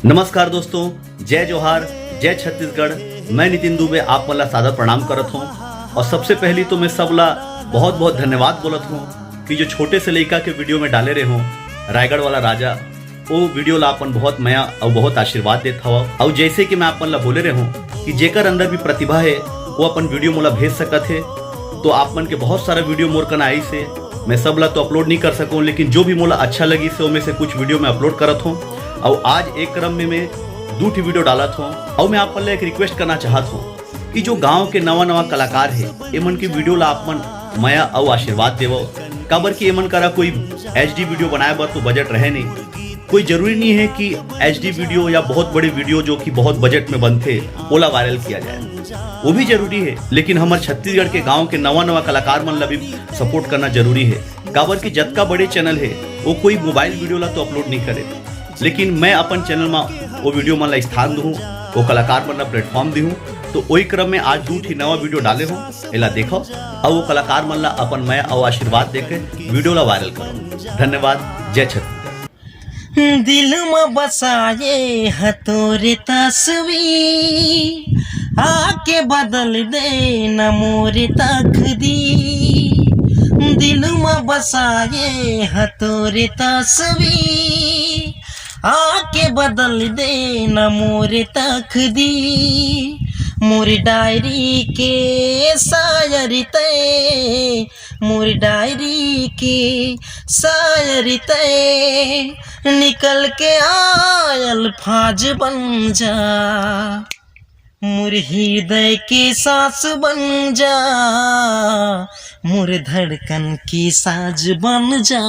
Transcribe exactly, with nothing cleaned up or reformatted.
नमस्कार दोस्तों, जय जोहार, जय छत्तीसगढ़। मैं नितिन दुबे आप मन ला सादर प्रणाम करत हूँ। और सबसे पहली तो मैं सब ला बहुत बहुत धन्यवाद बोलत हूँ कि जो छोटे से लइका के वीडियो में डाले रहे हूँ, रायगढ़ वाला राजा, वो वीडियो ला अपन बहुत मया और बहुत आशीर्वाद देत हवव। और जैसे कि मैं आप मन ला बोले रहे हूँ कि जेकर अंदर भी प्रतिभा है, वो अपन वीडियो मोला भेज सकत है। तो आप मन के बहुत सारा वीडियो मोर कना आइस हे, मैं सब ला तो अपलोड नहीं कर सकूँ, लेकिन जो भी मोला अच्छा लगिस हे, ओमे से कुछ वीडियो मैं अपलोड करत हूँ। और आज एक क्रम में मैं दू ठी वीडियो डालत हूँ। और मैं आप मन ला एक रिक्वेस्ट करना चाहत हूँ कि जो गांव के नवा नवा कलाकार हे, एमन के वीडियो ला आप मन मया अउ आशीर्वाद देवव, काबर कि एमन करा कोई एच डी वीडियो बनाए बर तो बजट रहे नहीं। कोई जरूरी नहीं है कि एच डी वीडियो या बहुत बड़े वीडियो जो कि बहुत बजट में बनथे, ओला वायरल किया जाए, वो भी जरूरी है। लेकिन हमर छत्तीसगढ़ के गांव के नवा नवा कलाकार मन ला भी सपोर्ट करना जरूरी है, काबर कि जतका बड़े चैनल है, वो कोई मोबाइल वीडियो ला तो अपलोड नहीं करे, लेकिन मैं अपन चैनल मा वो वीडियो मन ला स्थान दूँ, वो कलाकार मन ला प्लेटफॉर्म दूँ। तो वही क्रम में आज दू ठी नवा वीडियो डाले हूँ, एला देखो, और वो कलाकार मन ला अपन मया और आशीर्वाद देके वीडियो ला वायरल करो। धन्यवाद। जय छत्तीसगढ़। दिल म बसाए ह तोरे तस्वीर, आके बदल दे न मोरे तकदीर। दिल म बसाए ह तोरे तस्वीर, आके बदल दे न मोरे तकदीर। मोर डायरी के शायरी तैं, मोर डायरी के शायरी तैं, निकल के आयल फाज बन जा। मोर हृदय के सांस बन जा, मोर धड़कन के साज बन जा।